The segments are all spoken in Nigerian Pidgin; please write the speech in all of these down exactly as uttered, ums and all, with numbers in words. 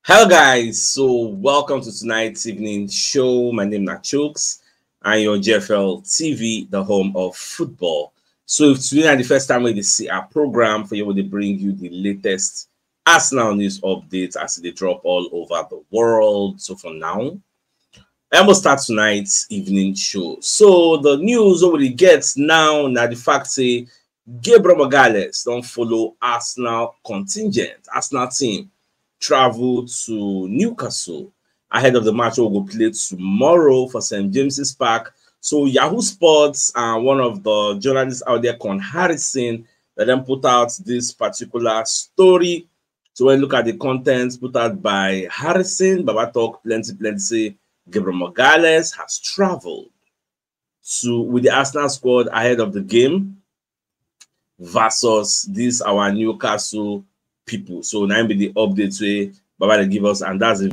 Hello, guys. So, welcome to tonight's evening show. My name is Chooks, and you're G F L T V, the home of football. So, if today is the first time we see our program, for you, we dey bring you the latest Arsenal news updates as they drop all over the world. So, for now, I will start tonight's evening show. So, the news we get now, now the fact say Gabriel Magalhaes don follow Arsenal contingent, Arsenal team, travel to Newcastle ahead of the match wey go play tomorrow for Saint James's Park. So Yahoo Sports and one of the journalists out there, Con Harrison, let them put out this particular story. So when you look at the contents put out by Harrison, Baba talk plenty, plenty say Gabriel Magalhaes has traveled to with the Arsenal squad ahead of the game versus this our Newcastle people. So now be the updates wey Baba dey give us, and that's a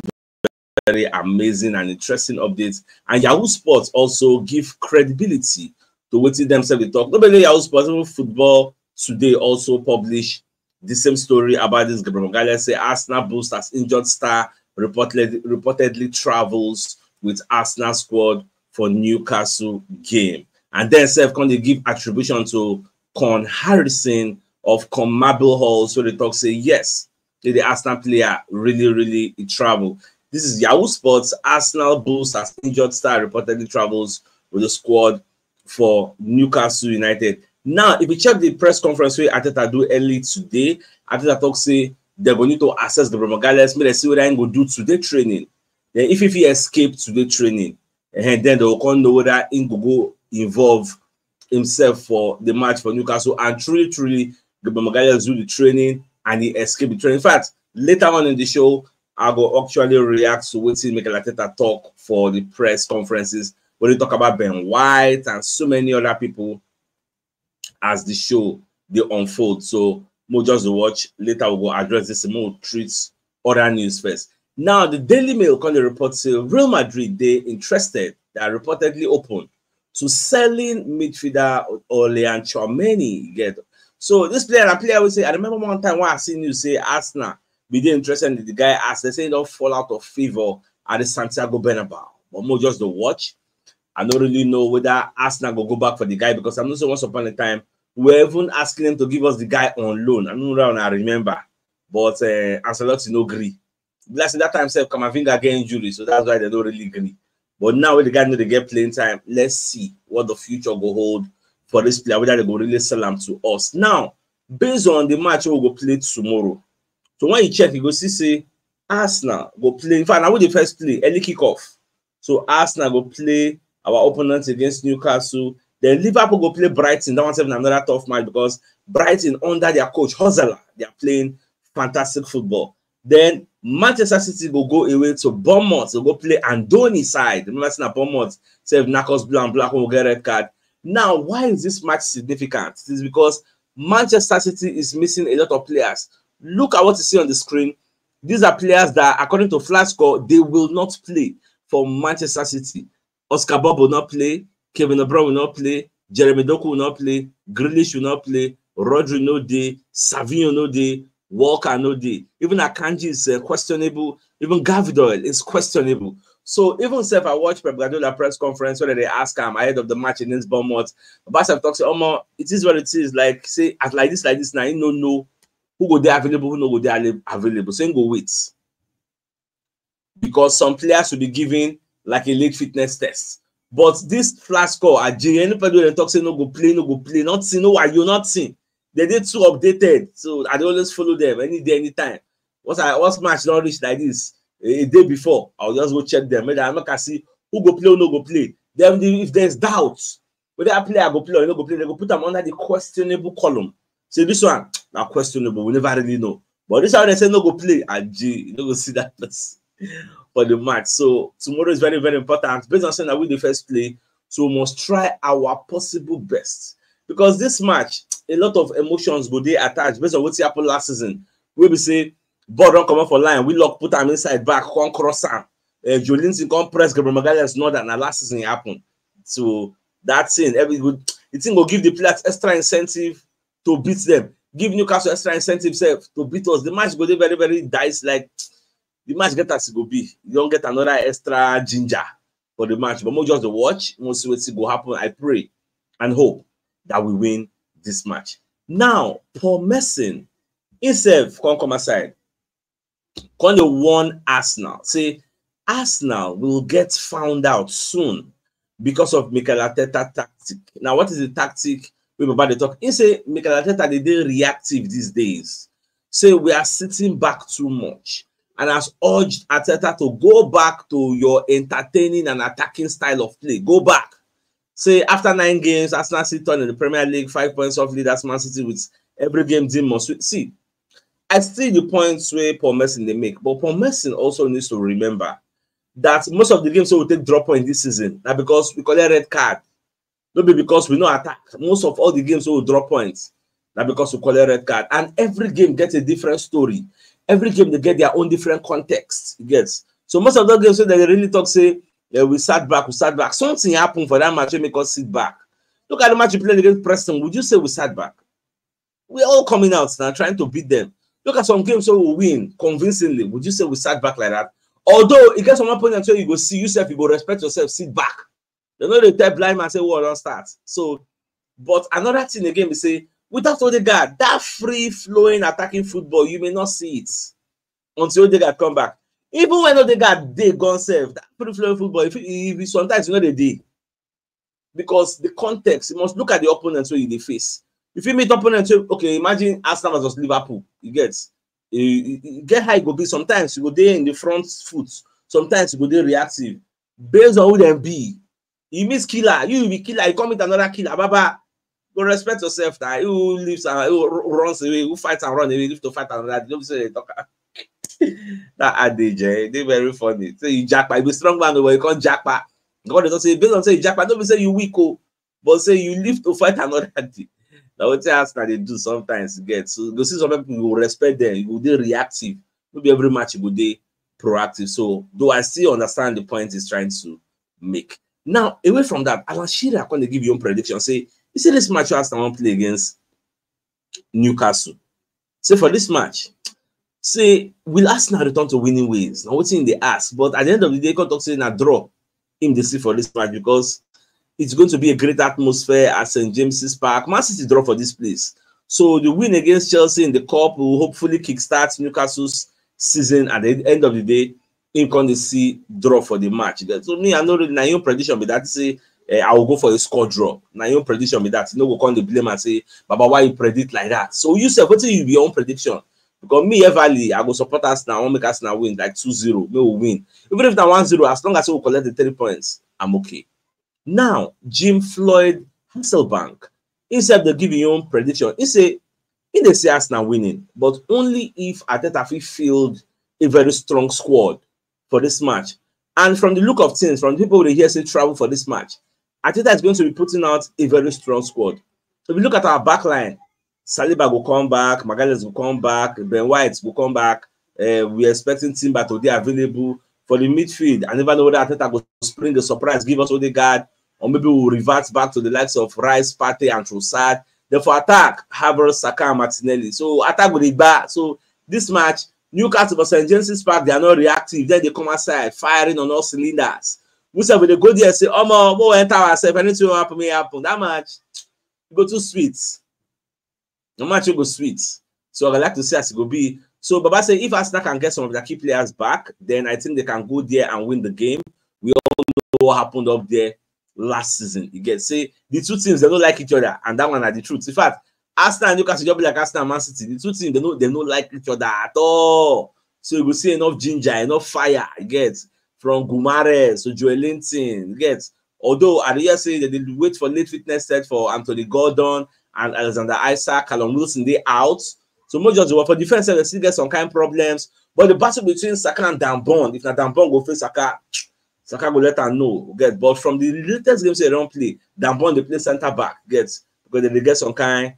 very amazing and interesting update. And Yahoo Sports also give credibility to wetin themselves dey talk. No be only Yahoo Sports, even Football Today also publish the same story about this Gabriel Magalhaes. Say Arsenal boost as injured star reportedly, reportedly travels with Arsenal squad for Newcastle game. And then sef come dey give attribution to Con Harrison of Con Marble Hall. So they talk say yes, the Arsenal player really, really e travel. This is Yahoo Sports. Arsenal boost as injured star reportedly travels with the squad for Newcastle United. Now, if you check the press conference wey Arteta do early today, Arteta talk say they're going to assess Gabriel Magalhaes, make they see what I go do today training. Then if, if he escaped today training, and then they will come know whether he go go involve himself for the match for Newcastle. And truly, truly, Gabriel Magalhaes do the training and he escaped the training. In fact, later on in the show, I go actually react to wetin Mikel Arteta talk for the press conferences when they talk about Ben White and so many other people as the show they unfold. So we'll just watch. Later we'll go address this and we'll treat other news first. Now, the Daily Mail come dey report say Real Madrid dey interested. They are reportedly open to selling midfielder Aurelien Tchouameni. You get? So this player, a player we say, I remember one time when I seen you say Arsenal be dey interested in the guy as they say he don fall out of favor at the Santiago Bernabeu. But more just the watch. I don't really know whether Arsenal go go back for the guy because I'm not sure once upon a time we were even asking them to give us the guy on loan. I don't know that one I remember. But uh, Ancelotti no agree. Last that time said Camavinga get injury, so that's why they don't really agree. But now with the guy know they get playing time, let's see what the future go hold for this player, whether they go really sell him to us. Now, based on the match we go play tomorrow, so when you check, you go see say Arsenal go play. In fact, now with the first play, early kickoff. So Arsenal go play our opponents against Newcastle. Then Liverpool go play Brighton. That one's even another tough match because Brighton under their coach Hozala, they are playing fantastic football. Then Manchester City go go away to Bournemouth. They go play Andoni side. Remember, saying Bournemouth save Narcos Blue and Black will get red card. Now, why is this match significant? It is because Manchester City is missing a lot of players. Look at what you see on the screen. These are players that, according to Flash Score, they will not play for Manchester City. Oscar Bob will not play. Kevin De Bruyne will not play. Jeremy Doku will not play. Grealish will not play. Rodri no dey. Savinho no dey. Walker no dey. Even Akanji is uh, questionable. Even Gavidoil is questionable. So even self, I watch Pep Guardiola press conference where they ask him ahead of the match against Bournemouth. But self talks, Omo, it is what it is. Like say at like this, like this now, you no know who go dey available, who no go dey available. So he go wait because some players will be given like a late fitness test. But this Flash Score, Ajay, anybody wey dem talk say no go play, no go play, nothing, no why you nothing. They dey too updated, so I dey always follow them any day, anytime. Once I once match don reach like this, a, a day before, I'll just go check them. Make I make I see who go play, who no go play. Then if there's doubt whether a player go play or no go play, they go put them under the questionable column. Say this one now questionable, we never really know. But this one they say no go play, and G, you no go see that person for the match. So tomorrow is very, very important. Based on saying that we the first play, so we must try our possible best because this match, a lot of emotions go dey attached based on what happened last season. We be say ball don't come up for line, we lock put them inside back, come cross them. Uh, Joe Linton come press Gabriel Magalhaes, not that na last season it happened. So that thing, every good, the thing will give the players extra incentive to beat them. Give Newcastle extra incentive self to beat us. The match go dey very, very dice like the match get as e go be. You don get another extra ginger for the match, but mo just dey watch, mo see wetin go happen. I pray and hope that we win this match. Now, Paul Merson himself come come aside, come dey warn Arsenal, say Arsenal will get found out soon because of Mikel Arteta tactic. Now, what is the tactic wey Baba dey talk? He say Mikel Arteta dey dey reactive these days. Say we are sitting back too much and has urged Arteta to go back to your entertaining and attacking style of play. Go back. Say after nine games, Arsenal sit on in the Premier League, five points off leaders Man City with every game Dean must win. See, I see the points wey Paul Merson dey make, but Paul Merson also needs to remember that most of the games wey we take drop point this season na because we collect red card, no be because we no attack. Most of all the games wey we drop points na because we collect red card, and every game get a different story. Every game dey get their own different context. You get? So most of those games wey dem dey really talk say, eh, we sat back, we sat back. Something happen for that match wey make us sit back. Look at the match we played against Preston. Would you say we sat back? We are all coming out now trying to beat them. Look at some games wey we win convincingly. Would you say we sat back like that? Although e get some opponents wey you go see, you sef, you go respect yourself, sit back. Dem no dey tell blind man say war don start. So, but another thing again be say, without Odegaard, that free flowing attacking football, you may not see it until Odegaard come back. Even when Odegaard dey gone sef, that free flowing football, if, if sometimes you no dey dey, because the context, you must look at the opponents wey you dey face. If you meet opponents wey, okay, imagine Arsenal versus Liverpool, you get, you, you, you get how e go be. Sometimes you go dey in the front foot, sometimes you go dey reactive based on who dem be. You miss killer, you be killer, you come meet another killer, baba, go respect yourself na. Who lives and who r-, runs away, who fights and run away, live to fight another day. No be so dem talk am. That adage, eh, dey very funny. Say you japa, you be strong man, but you come japa. God dey talk say, based on say you japa, no be say you weak o, but say you live to fight another day. Na wetin Arsenal dey do sometimes, you get. So you go see some people, you go respect them, you go dey reactive. No be every match you go dey proactive. So, though I still understand the point he's trying to make. Now, away from that, Alan Shearer come dey give him own prediction. Say, you see this match wey Arsenal wan play against Newcastle. Say for this match, say, will Arsenal return to winning ways? Na wetin him dey ask. But at the end of the day, come talk say na draw him dey see for this match because it's going to be a great atmosphere at Saint James's Park. Man City draw for this place. So the win against Chelsea in the cup will hopefully kickstart Newcastle's season. At the end of the day, him come dey see draw for the match. So me, I no really, na him own prediction be that. Say, eh, I will go for a score draw. Na him own prediction be that. You no go come dey blame and say, "Baba, why you predict like that?" So you sef, wetin you be your own prediction? Because me, everly, I go support Arsenal. I wan make Arsenal win like two zero. Make we win. Even if na one zero, as long as we collect the three points, I'm okay. Now, Jim Floyd Hasselbank, himself dey give him own prediction. He say he dey see Arsenal winning, but only if Arteta fit field a very strong squad for this match. And from the look of things, from the people we dey hear say travel for this match, Arteta is going to be putting out a very strong squad. If you look at our back line, Saliba go come back, Magalhaes go come back, Ben White go come back. Eh, we expecting Timber to dey available. For the midfield, I never know whether Arteta go spring a surprise, give us Odegaard, or maybe we'll revert back to the likes of Rice, Partey, and Trossard. Then for attack, Havertz, Saka, and Martinelli. So attack go dey gba. So this match, Newcastle for Saint James's Park, they are not reactive. Then they come outside, firing on all cylinders. We sef, we dey go there, say, "Omo, we enter ourselves. Anything wey happen, may happen." That match, e go too sweet. The match go sweet. So I would like to see as it go be. So Baba say if Arsenal can get some of their key players back, then I think they can go there and win the game. We all know what happened up there last season. You get, say the two teams, they don't like each other, and that one are the truth. In fact, Arsenal and Newcastle just be like Arsenal and Man City. The two teams, they no, they no like each other at all. So you go see enough ginger, enough fire, you get, from Guimaraes to Joelinton, you get. Although I dey hear say they dey wait for late fitness test for Anthony Gordon and Alexander Isak, Callum Wilson dey out. So most just for defense, they still get some kind problems. But the battle between Saka and Dan Burn, if na Dan Burn go face Saka, Saka go let am know, get. But from the latest games they don play, Dan Burn dey play center back, get, because they dey get some kind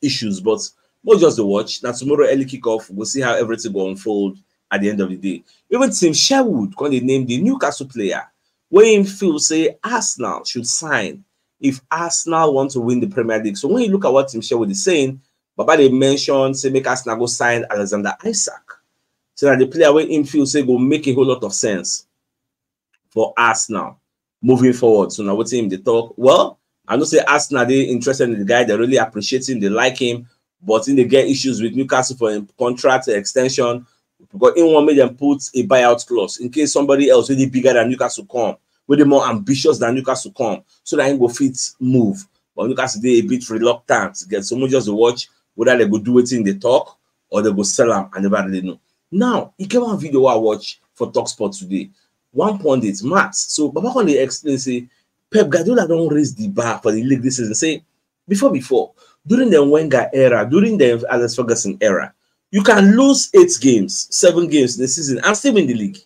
issues. But we'll just dey watch. Na tomorrow early kickoff, we'll see how everything go unfold at the end of the day. Even Tim Sherwood come dey name the Newcastle player wey him feel say Arsenal should sign if Arsenal want to win the Premier League. So when you look at what Tim Sherwood is saying, Baba dey mention say make Arsenal go sign Alexander Isak. So that the player wey him feel say go make a whole lot of sense for Arsenal moving forward. So now what team they talk? Well, I know say Arsenal they interested in the guy. They really appreciate him. They like him, but in they get issues with Newcastle for him contract extension because he want make them put a buyout clause in case somebody else really bigger than Newcastle come with the more ambitious than Newcastle come, so that he go fit move. But Newcastle they a bit reluctant to get someone just to watch whether they go do wetin they talk or they go sell am. I never really know. Now, e get one video wey I watch for Talksport today. One pundit, Matt. So Baba come dey explain say Pep Guardiola don raise the bar for the league this season. Say before before, during the Wenger era, during the Alex Ferguson era, you can lose eight games, seven games in the season and still win the league.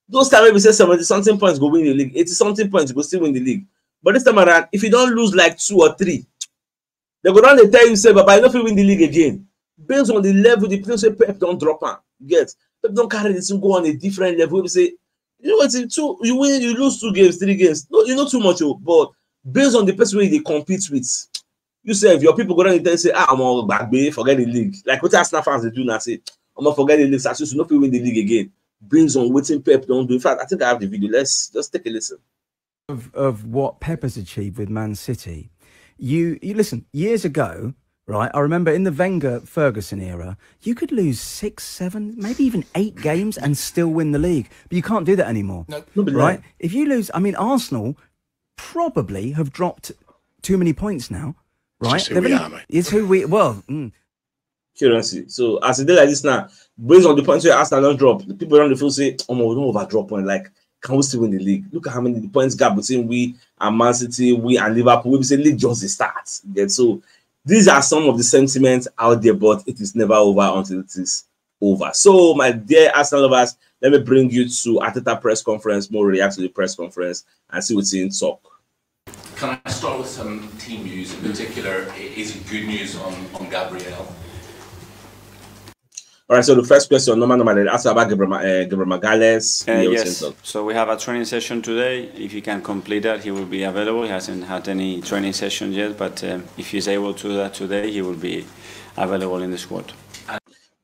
Those time wey be say seventy something points go win the league, eighty something points go still win the league. But this time around, if you don lose like two or three, they go don dey tell you say, "Baba, you no fit win the league again." Based on the level the place wey Pep don drop am, you get, Pep don carry the thing go on a different level. Wey be say, you know what, two, you win, you lose two games, three games. No, you know too much, oh, but based on the person wey you dey compete with, you sef, your people go don dey tell you say, "Ah, omo, gbagbe, forget the league." Like what Arsenal fans dey do now, say, "Omo, forget the league, Sassuolo no fit win the league again." Based on wetin Pep don do. In fact, I think I have the video. Let's just take a listen. Of, of what Pep has achieved with Man City, you, you listen, years ago, right? I remember in the Wenger Ferguson era, you could lose six, seven, maybe even eight games and still win the league. But you can't do that anymore, No. No be right? lie. If you lose, I mean, Arsenal probably have dropped too many points now, right? Say They've we only- are, mate. It's who we, well, mm, Currency. So as e dey like this now, based on the points wey Arsenal don drop, the people don dey feel say, "Omo, we don over drop point. Like, can we still win the league? Look at how many the points gap between we and Man City, we and Liverpool. We be say league just dey start." You get? So these are some of the sentiments out there, but it is never over until it is over. So my dear Arsenal lovers, let me bring you to Arteta press conference, more react to the press conference and see wetin he talk. Can I start with some team news in particular? Is it good news on, on Gabriel? All right, so the first question, normal, normal, they ask about Gabriel, Ma- uh, Gabriel Magalhaes. Uh, Yeah, yes. Center. So we have a training session today. If he can complete that, he will be available. He hasn't had any training session yet, but um, if he's able to do that today, he will be available in the squad.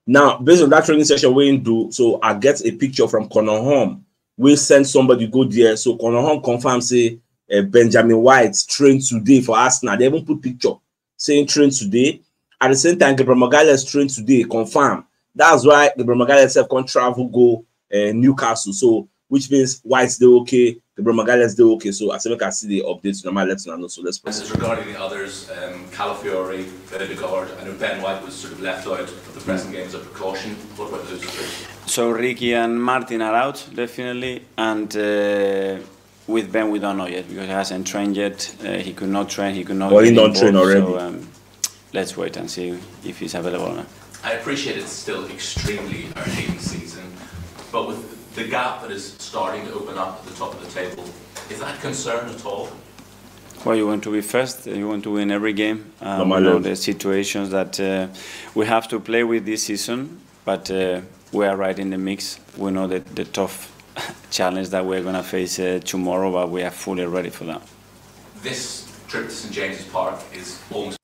Now, based on that training session we do, so I get a picture from Conor Holm. We send somebody go there. So Conor Holm confirm say uh, Benjamin White trained today for Arsenal. They even put picture saying trained today. At the same time, Gabriel Magalhaes trained today, confirm. That's why Gabriel Magalhaes sef come travel go uh, Newcastle. So which means White dey okay, Gabriel Magalhaes dey okay. So I say make I see the updates. Normal, let una know. So let's And proceed. as regarding the others, um, Calafiori, Odegaard, I know Ben White was sort of left out of the present game as a precaution. What about those three? So Ricky and Martin are out, definitely, and uh, with Ben we don't know yet because he hasn't trained yet. Uh, he could not train. He could not. Well, he get don't train involved, already. So um, let's wait and see if he's available now. I appreciate it's still extremely early in the season, but with the gap that is starting to open up at the top of the table, is that a concern at all? Well, you want to be first. You want to win every game. Um, Normal you know level. The situations that uh, we have to play with this season, but uh, we are right in the mix. We know that the tough challenge that we're going to face uh, tomorrow, but we are fully ready for that. This trip to St James's Park is almost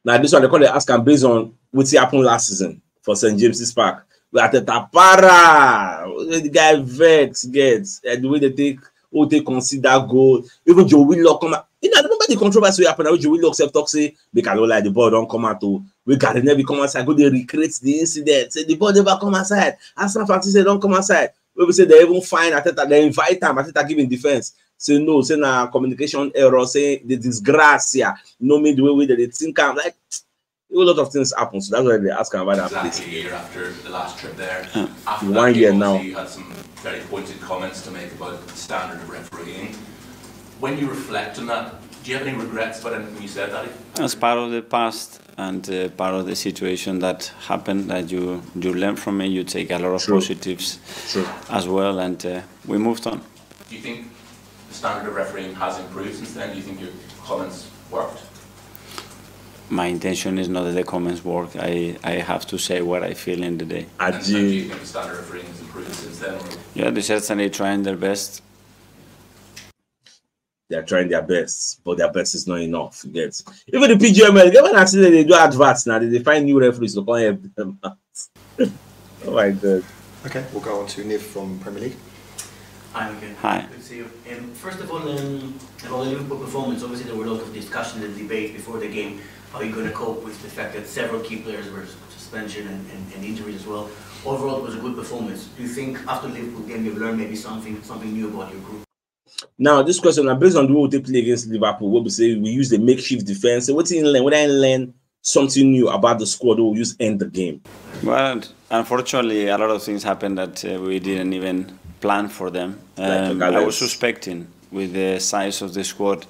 Now this one they call the ask am based on wetin happen last season for St James's Park. We at the Tapara, the guy vex get and the way they take who take consider goal. Even Joe Willock come out. You know, I remember the controversy wey happen. How Joe Willock sef talk say make I no lie, the ball don come out. Oh, we got never come outside. Go they recreate the incident. Say the ball never come outside. Arsenal fans say don't come outside. We be say they even find Arteta, they invite him. Arteta give him defense. Say no, say na communication error. Say the disgrace here. No mean the way we dey think am. Like a whole lot of things happen. So that's why they ask him about that exactly place. A year after the last trip there. After One that year game, now. Obviously, you had some very pointed comments to make about the standard of refereeing. When you reflect on that, do you have any regrets about anything you said, Daddy? As part of the past and uh, part of the situation that happened, that you you learn from it, you take a lot of True. Positives True. As well, and uh, we moved on. Do you think the standard of refereeing has improved since then? Do you think your comments worked? My intention is not that the comments work. I, I have to say what I feel in the day. And, and do you Aji. Think the standard of refereeing has improved since then? Or Yeah, they're certainly trying their best. They're trying their best, but their best is not enough. You get even the P G M L. Get when I see that they do adverts now, they find new referees to come help them out. Oh my god. Okay, we'll go on to Niv from Premier League. Hi, Miguel. Hi. Good to see you. Um, first of all, um, about the Liverpool performance, obviously there were a lot of discussion and debate before the game. How are you going to cope with the fact that several key players were suspension and, and, and injuries as well? Overall, it was a good performance. Do you think after the Liverpool game you've learned maybe something something new about your group? Now, this question na based on the way we take play against Liverpool, wey be say we use the makeshift defense. So wetin you learn? Whether you learn something new about the squad wey we use end the game. Well, unfortunately, a lot of things happened that uh, we didn't even plan for them. Like Um, I was Gales. Suspecting, with the size of the squad,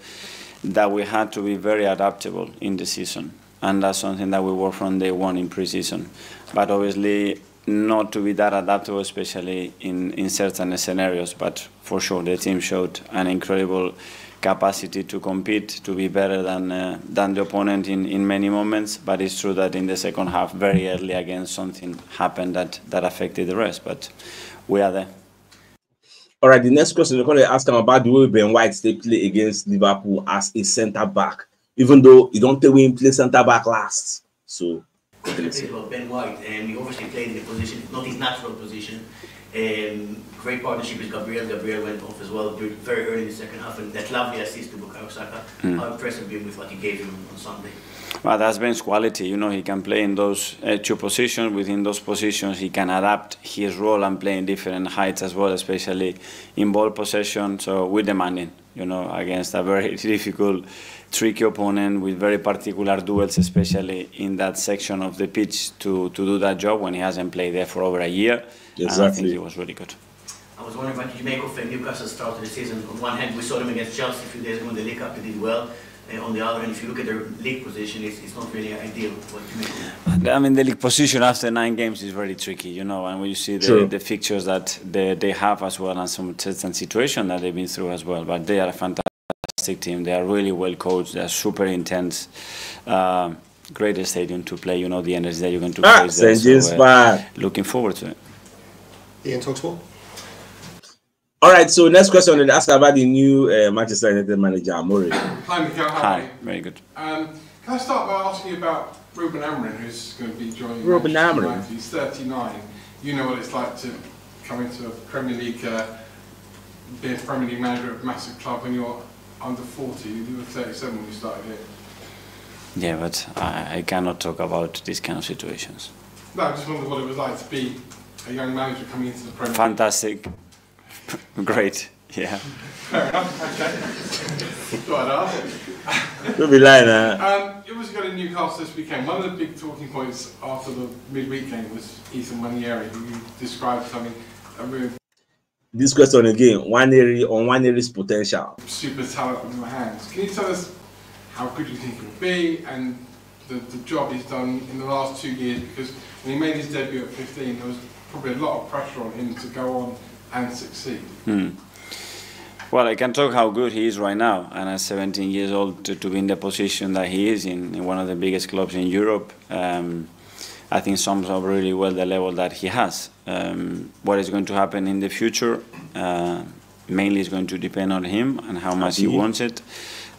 that we had to be very adaptable in the season, and that's something that we worked from day one in preseason. But obviously, not to be that adaptable, especially in, in certain scenarios. But for sure, the team showed an incredible capacity to compete, to be better than uh, than the opponent in, in many moments. But it's true that in the second half, very early again, something happened that, that affected the rest. But we are there. All right, the next question, we're going to ask him about the way Ben White they play against Liverpool as a centre back, even though you don't think we play centre back last. So, Let's talk about Ben White. Um, he obviously played in a position, not his natural position. Um, great partnership with Gabriel. Gabriel went off as well very early in the second half, and that lovely assist to Bukayo Saka. How impressed have you been with what he gave you on Sunday? Well, that's Ben's quality. You know, he can play in those uh, two positions. Within those positions, he can adapt his role and play in different heights as well, especially in ball possession. So we're demanding, you know, against a very difficult, tricky opponent with very particular duels, especially in that section of the pitch, to, to do that job when he hasn't played there for over a year. And I think Exactly. He was really good. I was wondering what did you make of uh, Newcastle's start to the season? On one hand, we saw them against Chelsea a few days ago in the League Cup. They did well. Uh, on the other hand, if you look at their league position, it's, it's not really ideal. What do you make of it? I mean, the league position after nine games is very tricky, you know, and when you see the, True. The fixtures that they, they have as well, and some certain situation that they've been through as well. But they are a fantastic team. They are really well coached. They are super intense. Um great stadium to play. You know the energy that you're going to Ah, face there. St. James So, uh, Park. Looking forward to it. Ian Talksport. All right, so next question, they ask about the new uh, Manchester United manager, Amorim. Hi, Miguel. How are Hi, you? Very good. Um, can I start by asking you about Ruben Amorim, who's going to be joining Ruben Manchester Amorim. United? He's thirty-nine. You know what it's like to come into a Premier League, uh, be a Premier League manager of a massive club when you're under forty. You were thirty-seven when you started here. Yeah, but I, I cannot talk about these kind of situations. No, I just wondered what it was like to be a young manager coming into the Premier League. Fantastic. Great. Yeah. Fair enough. Okay. Thought I'd ask. Don't be lying, huh? Um, it was going to Newcastle this weekend. One of the big talking points after the midweek game was Ethan Nwaneri, who you described as having a real This question again, Nwaneri on Nwaneri's potential. Super talent on your hands. Can you tell us how good you think he'll be and the, the job he's done in the last two years? Because when he made his debut at fifteen, there was probably a lot of pressure on him to go on and succeed. Hmm. Well, I can talk how good he is right now, and at seventeen years old, to, to be in the position that he is in, in one of the biggest clubs in Europe, um, I think sums up really well the level that he has. Um, what is going to happen in the future uh, mainly is going to depend on him and how much he wants it.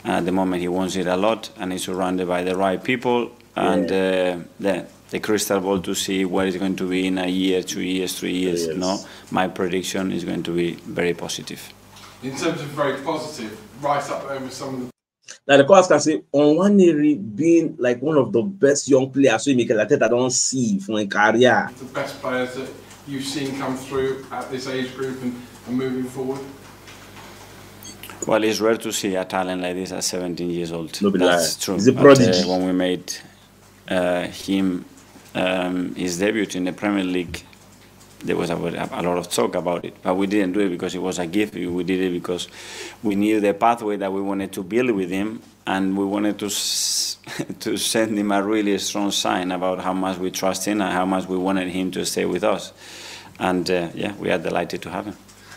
And at the moment, he wants it a lot, and he's surrounded by the right people and uh, the, the crystal ball to see what is going to be in a year, two years, three years. Yes. No, my prediction is going to be very positive. In terms of very positive, right up there with some of the Now the coach can say on Nwaneri being like one of the best young players so Mikel Arteta don't see for a career. the best players that you've seen come through at this age group and, and moving forward? Well, it's rare to see a talent like this at seventeen years old. No be That's lie. True. He's a But, prodigy. Uh, when we made uh, him um, his debut in the Premier League, there was a, a lot of talk about it, but we didn't do it because it was a gift. We did it because we knew the pathway that we wanted to build with him, and we wanted to s- to send him a really strong sign about how much we trust him and how much we wanted him to stay with us. And uh, yeah, we are delighted to have him.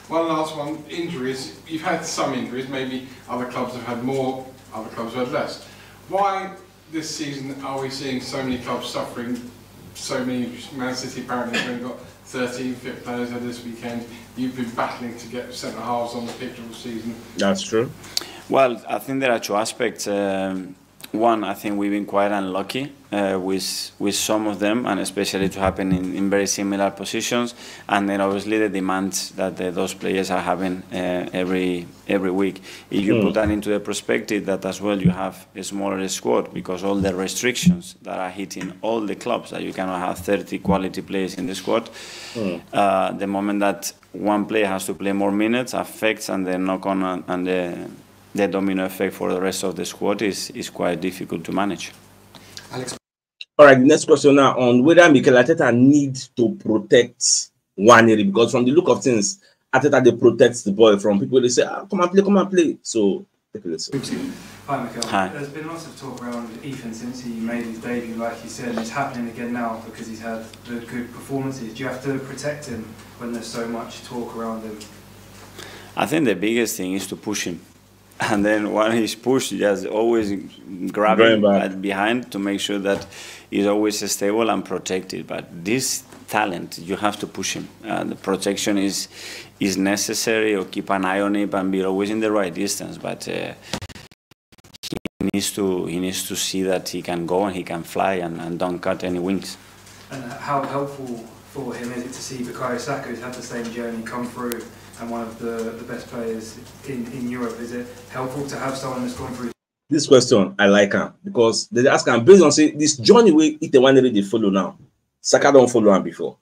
One last one, injuries. You've had some injuries, maybe other clubs have had more, other clubs have had less. Why this season are we seeing so many clubs suffering, so many injuries? Man City apparently have only got thirteen fit players there this weekend. You've been battling to get centre halves on the pitch all season. That's true. Well, I think there are two aspects. Um, One, I think we've been quite unlucky uh, with with some of them, and especially to happen in, in very similar positions. And then obviously the demands that the, those players are having uh, every every week. If you put that into the perspective, that as well you have a smaller squad because all the restrictions that are hitting all the clubs, that you cannot have thirty quality players in the squad. Uh, the moment that one player has to play more minutes affects and the knock on and the the domino effect for the rest of the squad is is quite difficult to manage. Alex. All right, the next question now on whether Mikel Arteta need to protect Nwaneri, because from the look of things, Arteta dey protect the boy from people dey say, "Ah, come and play, come and play." So take a listen. Hi, Mikel. Hi. There's been lots of talk around Ethan since he made his debut, like you said, and it's happening again now because he's had the good performances. Do you have to protect him when there's so much talk around him? I think the biggest thing is to push him. And then when he's pushed, just always grabbing Going back. at behind to make sure that he's always stable and protected. But this talent, you have to push him. Uh, the protection is is necessary, or keep an eye on him and be always in the right distance. But uh, he needs to he needs to see that he can go and he can fly and, and don't cut any wings. And how helpful for him is it to see Bukayo Saka, who's had the same journey, come through and one of the, the best players in, in Europe? Is it helpful to have someone that's gone through? This question, I like am because they dey ask am based on say this journey wey Ethan Nwaneri dey follow now. Saka don follow am before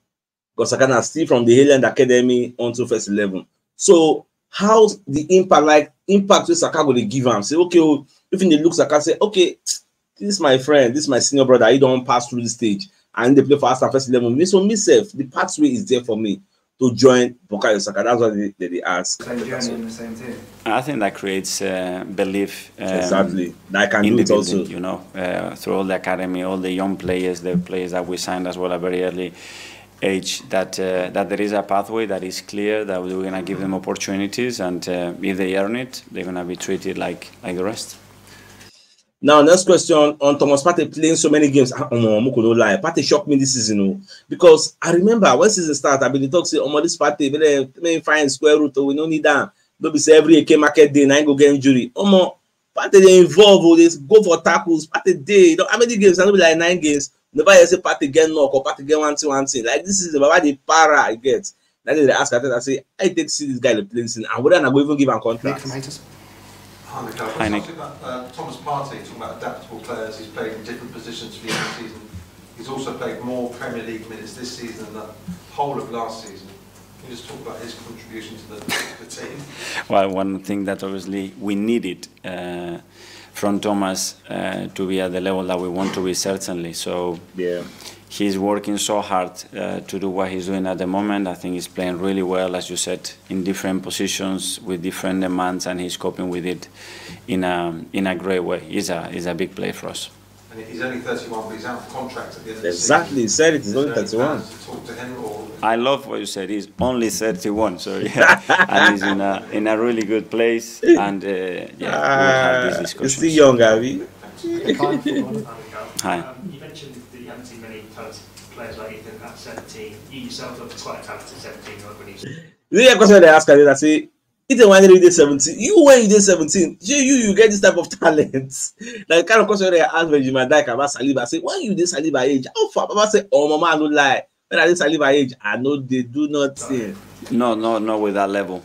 because Saka na still from the Highland Academy onto first eleven. So how the impact, like impact wey Saka go dey give am? Say okay, oh, if you dey look Saka, say okay, this is my friend, this is my senior brother. He don pass through this stage and he dey play for Arsenal first eleven. Me so myself, the pathway is there for me to join Bukayo Saka. That's what they, they, they ask. Same journey in the same team. I think that creates uh, belief. Um, Exactly. That I can in do the it also. building, you know, uh, through all the academy, all the young players, the players that we signed as well at very early age, that uh, that there is a pathway that is clear, that we're going to give them opportunities, and uh, if they earn it, they're going to be treated like like the rest. Now, next question on Thomas Partey playing so many games. Ah, omo, Muku no lie. Partey shocked me this season, oh, because I remember when season start, I been dey talk say, "Omo, this Partey, but then fine square root, oh, we no need am." No be say every Eke market day, na him go get injury. Omo, Partey dey involve, oh, dey go for tackles. Partey dey, you know, how many games? I no be like nine games. Never hear say Partey get knock or Partey get one thing, one thing. Like this is the Baba dey para I get. Now they ask Arteta say, "I take see this guy dey play this thing, and whether I go even give am contract." Nick from Haters. Hi, Mikel. Hi, Nick. Something about uh, Thomas Partey, talking about adaptable players. He's played in different positions for the season. He's also played more Premier League minutes this season than the whole of last season. Can you just talk about his contribution to the, the team? Well, one thing that obviously we needed uh, from Thomas uh, to be at the level that we want to be, certainly. So Yeah. he's working so hard uh, to do what he's doing at the moment. I think he's playing really well, as you said, in different positions with different demands, and he's coping with it in a in a great way. He's a he's a big player for us. And he's only thirty-one, but he's out of contract at the end of the Exactly, he season. said it, he's Is only there any thirty-one. plans to talk to him, or I love what you said. He's only thirty-one, sorry, and he's in a in a really good place. And uh, yeah, we'll have this Ah, he's discussion. still young, Abby. Fine footballer. Hi. Um, you mentioned that you haven't seen many talented players like Ethan at seventeen. You yourself looked quite a talented seventeen-year-old when you The question they ask Arteta say, "Ethan, when you dey seventeen, you when you dey seventeen, you you you get this type of talent." Like kind of question they ask Virgil van Dijk about Saliba. Say, "When you dey Saliba age, how far?" Baba say, "Oh, mama, no lie. When I dey Saliba age, I no dey do nothing." No, no, not with that level.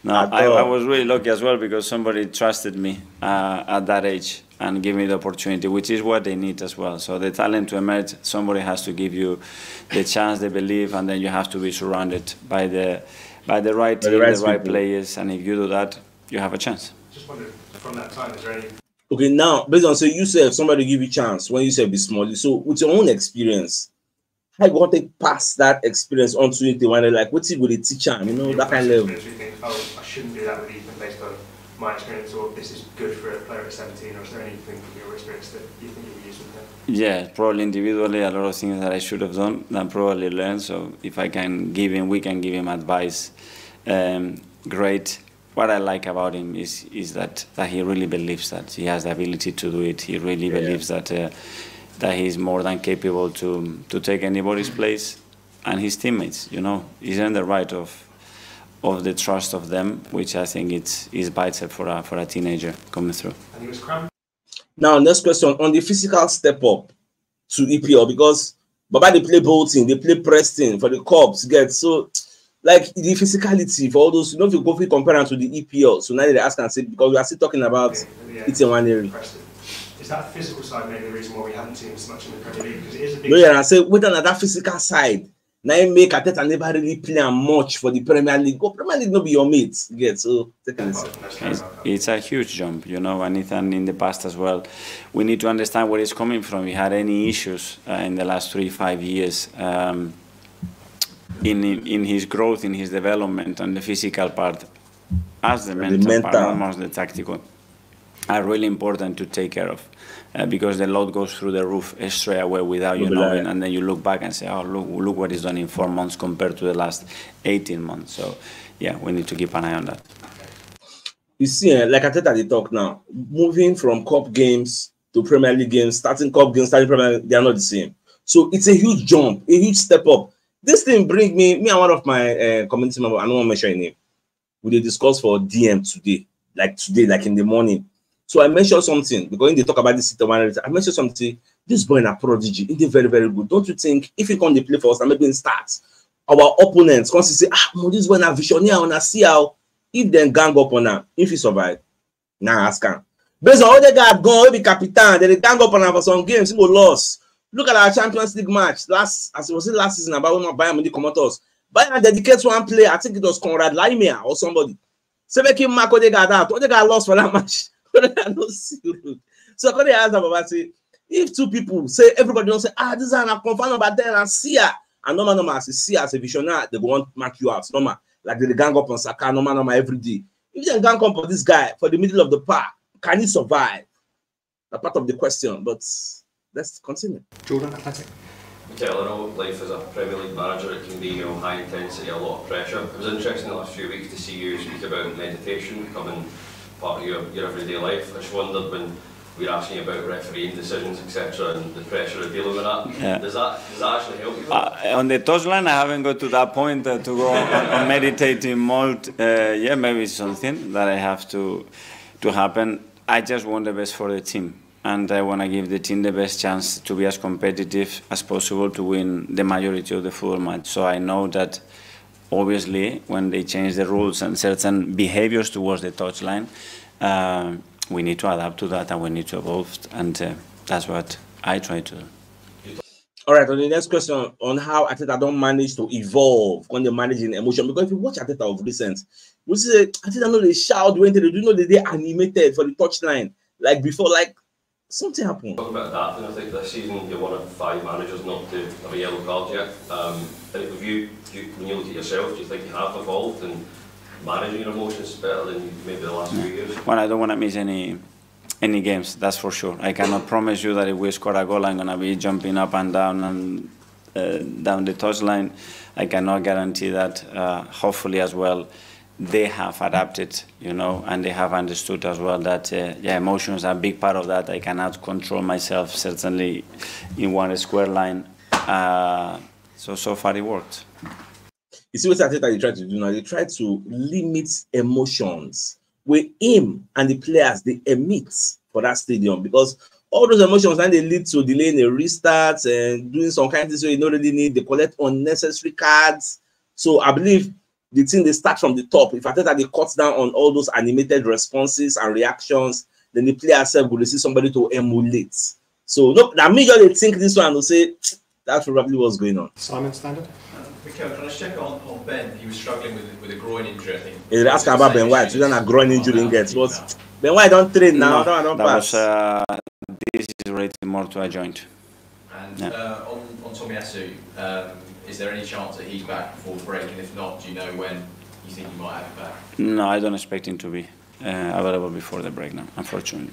No, At I, all. I was really lucky as well because somebody trusted me uh, at that age and gave me the opportunity, which is what they need as well. So the talent to emerge, somebody has to give you the chance, the belief, and then you have to be surrounded by the by the right By the team, right the right people. players, and if you do that, you have a chance. Just wondered, from that time, is there any Okay, now based on say you say if somebody give you chance when you say be small, so with your own experience, how you go take pass that experience onto it? When like what you go to teach am, you know, that kind of level. Experience, you think, oh, I shouldn't do that with Ethan based on my experience, or this is good for a player at seventeen, or is there anything from your experience that you think you'll use with him? Yeah, probably individually, a lot of things that I should have done and probably learned. So if I can give him, we can give him advice. Um, great. What I like about him is is that that he really believes that he has the ability to do it. He really Yeah. believes that uh, that he's more than capable to to take anybody's place, and his teammates. You know, he's earned the right of of the trust of them, which I think it's is vital for a for a teenager coming through. And he was cramped. Now, next question on the physical step up to E P L, because Baba dey play Bolton, dey play Preston for the Cubs, get so like the physicality for all those, you know, if you go fit compare am to the E P L. So now they ask and say, because we are still talking about Etienne Nwaneri. Is that physical side maybe the reason why we haven't seen as much in the Premier League? Because it is a big No, yeah, I say whether na that physical side, na im make Arteta never really play am much for the Premier League. Go Premier League no be your mate, you get so take a listen. Let's It's, go. It's a huge jump, you know, and Ethan in the past as well. We need to understand where he's coming from. He had any issues uh, in the last three, five years um, in in his growth, in his development, and the physical part, as the, mental, part, mental. Almost the tactical, are really important to take care of. Uh, because the load goes through the roof uh, straight away without you Will be knowing, like- and then you look back and say, "Oh, look, look what he's done in four months compared to the last eighteen months." So, yeah, we need to keep an eye on that. You see, eh, like Arteta dey talk now, moving from cup games to Premier League games, starting cup games, starting Premier League, they are not the same. So it's a huge jump, a huge step up. This thing bring me, me and one of my uh, community member, I don't want to mention his name. We dey discuss for D M today, like today, like in the morning. So I mentioned something because when they talk about this system, I mentioned something. This boy na prodigy, he dey very, very good. Don't you think if he come dey play for us and maybe he start, our opponents come see say, ah, mo, this boy na visionary, una see how if dem gang up on am, if he survive, na ask am. Based on Odegaard gone, wey be captain, dem dey gang up on am for some games, he go lost. Look at our Champions League match last, as it was last season about when Bayern Munich comot us. Bayern dedicate one player, I think it was Konrad Laimer or somebody. Say make him mark Odegaard out. Odegaard lost for that match. Odegaard no see road. So I come dey ask am about say if two people say everybody don say, ah, this one na confirm number ten and see her. And normal, normal, as you see as a visionary, they go want mark you out. Normal, like they dey gang up on Saka, normal, normal every day. If they gang up on this guy for the middle of the park, can he survive? A part of the question, but let's continue. Jordan Athletic. Mikel, I know life as a Premier League manager, it can be, you know, high intensity, a lot of pressure. It was interesting the last few weeks to see you speak about meditation becoming part of your, your everyday life. I just wondered when we were asking you about refereeing decisions, et cetera, and the pressure of dealing with that. Yeah. Does that does that actually help you? Uh, on the touchline, I haven't got to that point uh, to go on, on meditating mode. Uh, yeah, maybe it's something that I have to to happen. I just want the best for the team, and I want to give the team the best chance to be as competitive as possible to win the majority of the football match. So I know that obviously when they change the rules and certain behaviors towards the touchline, uh, we need to adapt to that and we need to evolve, and uh, that's what I try to do. All right, on the next question on how Arteta don manage to evolve when they manage in emotion. Because if you watch Arteta of recent, you see say Arteta no dey shout when they do, no dey dey animated for the touchline like before. Like something happened. Talking about that, and I think this season you're one of five managers not to have a yellow card yet. Um, have you, do you, when you look at yourself, do you think you have evolved in managing your emotions better than maybe the last few years? Well, I don't want to miss any any games. That's for sure. I cannot promise you that if we score a goal, I'm gonna be jumping up and down and uh, down the touchline. I cannot guarantee that. Uh, hopefully, as well, they have adapted, you know, and they have understood as well that uh, yeah, emotions are a big part of that. I cannot control myself certainly in one square line. Uh, so so far it worked. You see what Arteta dey try to do now? They try to limit emotions wey him and the players dey emit for that stadium, because all those emotions na dey lead to delaying a restart and doing some kind things wey you no really need. They collect unnecessary cards. So I believe the thing dey start from the top. If Arteta dey cut down on all those animated responses and reactions, then the player sef go dey see somebody to emulate. So no, na me just dey think this one to say that's probably what's going on. Simon Standard. Mikel, can I just check on, on Ben? He was struggling with, with a groin injury, I think. They ask about Ben White, whether na groin injury he get, but Ben White don train now, that one don that was pass. Uh, this is related more to a joint. And Yeah. uh, on, on Tomiyasu, um, is there any chance that he's back before the break? And if not, do you know when you think you might have him back? No, I don't expect him to be uh, available before the break now, unfortunately.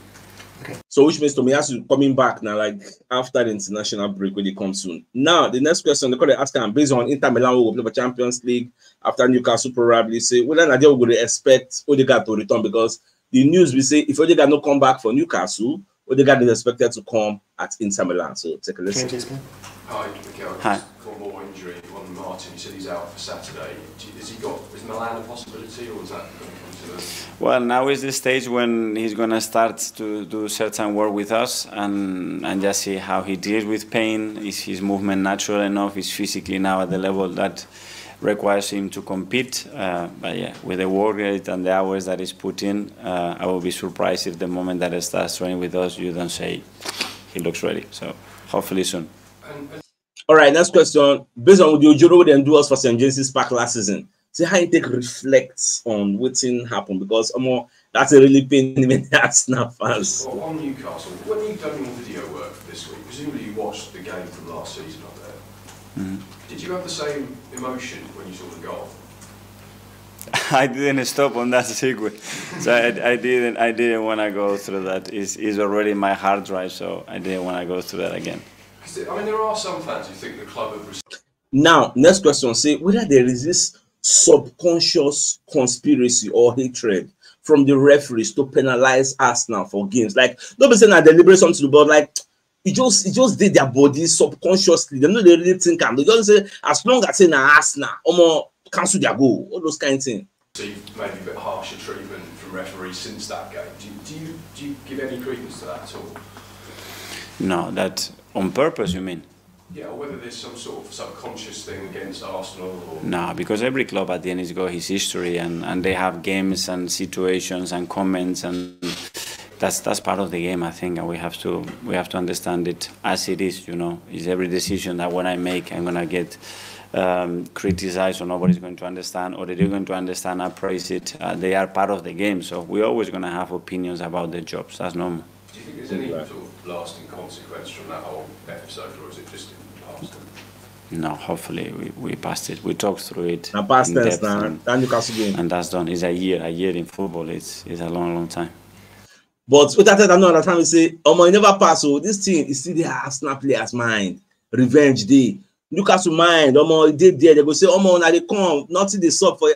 So which means Tomiyasu coming back now, like after the international break when they come soon. Now the next question they call it ask am based on Inter Milan will play for Champions League after Newcastle probably say, well, then I will go to expect Odegaard to return, because the news we say if Odegaard no come back for Newcastle, Odegaard is expected to come at Inter Milan. So take a listen. James Isbell. Hi, Mikel. Hi. Just one more injury on Martinez. He said he's out for Saturday. Do you- Has he got, is Milan a possibility, or is that going to come to us? Well, now is the stage when he's going to start to do certain work with us and, and just see how he deals with pain. Is his movement natural enough? Is physically now at the level that requires him to compete? Uh, but yeah, with the work rate and the hours that he's put in, uh, I will be surprised if the moment that he starts training with us, you don't say he looks ready. So hopefully soon. And, and All right, next question. Based on the Ojoro wey dem do us for Saint James's Park last season, say how you take reflect on wetin happen, because omo, that's a really pain in the Arsenal fans. Well, on Newcastle, when you've done your video work this week, presumably you watched the game from last season up there. Did you have the same emotion when you saw the goal? I didn't stop on that sequence, so I, I didn't I didn't want to go through that. It's, it's already in my hard drive, so I didn't want to go through that again. 'Cause, I mean, there are some fans who think the club have received Now, next question, say whether there is this subconscious conspiracy or hatred from the referees to penalize Arsenal for games. Like, don't be saying a deliberate something, but like it just it just did their body subconsciously. They know they really think and they just say as long as say na Arsenal, omo, cancel their goal, all those kind of things. Maybe a bit harsher treatment from referees since that game. Do you, do you, do you give any credence to that at all? No, that on purpose, you mean? Yeah, or whether there's some sort of subconscious thing against Arsenal. Or... No, because every club at the end is got his history, and, and they have games and situations and comments, and that's that's part of the game, I think, and we have to we have to understand it as it is. You know, is every decision that when I make, I'm gonna get um, criticized, or nobody's going to understand, or they're going to understand, appraise it. Uh, they are part of the game, so we're always gonna have opinions about their jobs. That's normal. Do you think there's any sort of lasting consequence from that whole episode, or is it just in the past? No, hopefully we, we passed it. We talked through it. Na past in tense depth na and, that Newcastle game. and that's done. It's a year. A year in football, it's it's a long, long time. But with that, I know that time we say, omo, you never pass. So this thing is still the Arsenal players' mind. Revenge day. Newcastle mind, omo, e dey there. They go say, omo, now they come. Nothing they sub for.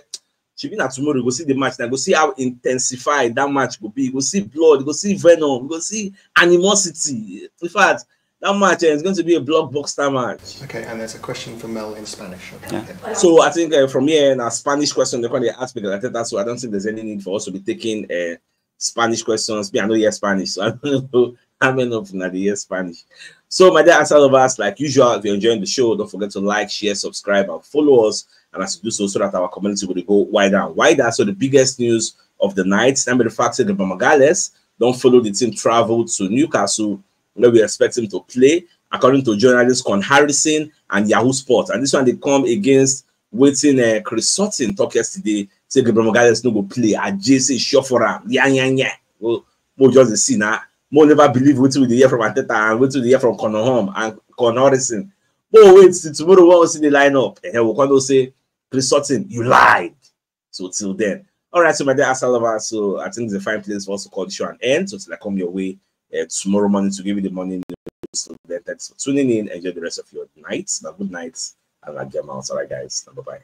Should be not tomorrow. You go see the match. Now go see how intensified that match will be. You go see blood. You go see venom. You go see animosity. In fact, that match eh, is going to be a blockbuster match. Okay, and there's a question for Mel in Spanish. Okay. Yeah. So I think uh, from here, a Spanish question they can ask because I think that's why I don't think there's any need for us to be taking uh, Spanish questions. Me, I know yes Spanish, so I don't know how many of them they hear Spanish. So my dear Arsenal lovers, like usual, if you're enjoying the show, don't forget to like, share, subscribe, and follow us. And as you do so, so that our community will go wider and wider. So the biggest news of the night, remember the fact that Gabriel Magalhaes don't follow the team travel to Newcastle, where we expect him to play, according to journalist Con Harrison and Yahoo Sports. And this one they come against wetin uh, Chris Sutton talk yesterday. Say Gabriel Magalhaes no go play. I just say sure for him. Yeah, yeah, yeah. Well, we just dey see now. Mo never believe wetin we dey hear from Arteta and wetin we dey hear from Conor Holm and Con Harrison. But wait till tomorrow when we see the lineup. And we'll come to say Chris Sutton, you lied. So till then. All right, so my dear Arsenal lovers, so I think it's a fine place for us to call the show an end. So till I come your way uh, tomorrow morning to give you the morning news. So then thanks for tuning in. Enjoy the rest of your night. Now good night and I get out. All right, guys. Bye bye.